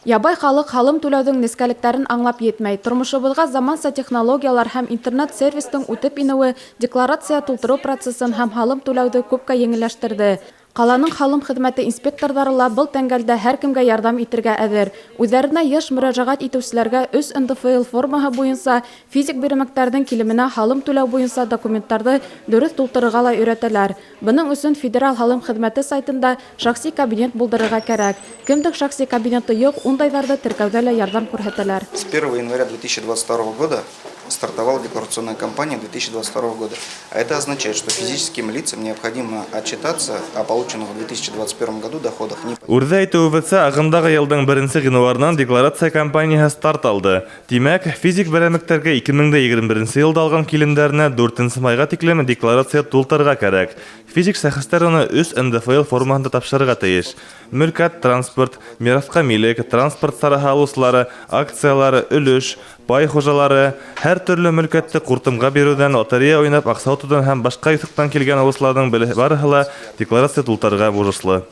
Ябай халыҡ һалым түләүҙең нескәлектәрен аңлап етмәй. Тормошобоҙға заманса технологиялар һәм интернет-сервистың үтеп инеүе декларация тултырыу процесын һәм һалым түләүҙе күпкә еңелләштерҙе. Ҡаланың һалым хеҙмәте инспекторҙары ла был тәңгәлдә һәр кемгә ярҙам итергә әҙер. Үҙҙәренә йыш мөрәжәғәт итеүселәргә 3 НДФЛ формаһы буйынса физик берәмектәрҙең килеменә һалым түләү буйынса документтарҙы дөрөҫ тултырырға ла өйрәтәләр. Бының өсөн Федераль һалым хеҙмәте сайтында шәхси кабинет булдырырға кәрәк. Кемдең шәхси кабинеты юҡ, ундайҙарҙы теркәүҙә лә ярҙам күрһәтәләр. С 1 января 2022 года стартовала декларационная кампания 2022 года. А это означает, что физическим лицам необходимо отчитаться о полученных в 2021 году доходах не Үрҙә әйтеүебеҙсә, ағымдағы йылдың 1 ғинуарынан декларация кампанияһы старт алды. Тимәк, физик берәмектәргә 2021 йылда алған килемдәренә 4 майға тиклем декларация тултырырға кәрәк. Физик шәхестәр уны 3 НДФЛ формаһында тапшырырға тейеш. Мөлкәт, транспорт, мираҫҡа милек, транспорт сараһы алыусылары, акциялары, өлөш, пай хужалары, һәр төрлө мөлкәтте ҡуртымға биреүҙән, лотерея уйнап аҡса отоуҙан һәм башҡа юҫыҡтан килгән алыусыларҙың барыһы ла декларация тултырырға бурыслы.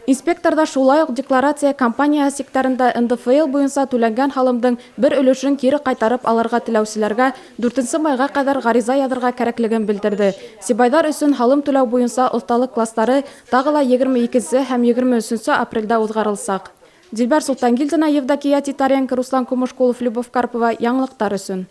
Инспекторҙар шулай уҡ декларация кампанияһы сиктәрендә НДФЛ буйынса түләнгән һалымдың бер өлөшөн кире ҡайтарып алырға теләүселәргә 4 майға ҡәҙәр ғариза яҙырға кәрәклеген белдерҙе. Сибайҙар өсөн һалым түләү буйынса оҫталыҡ кластары тағы ла 22 һәм 23 апрелдә уҙғарыласаҡ. Дилбәр Солтангилдина, Евдокия Титаренко, Руслан Кумышкулов, Любовь Карпова. Яңылыҡтар өсөн.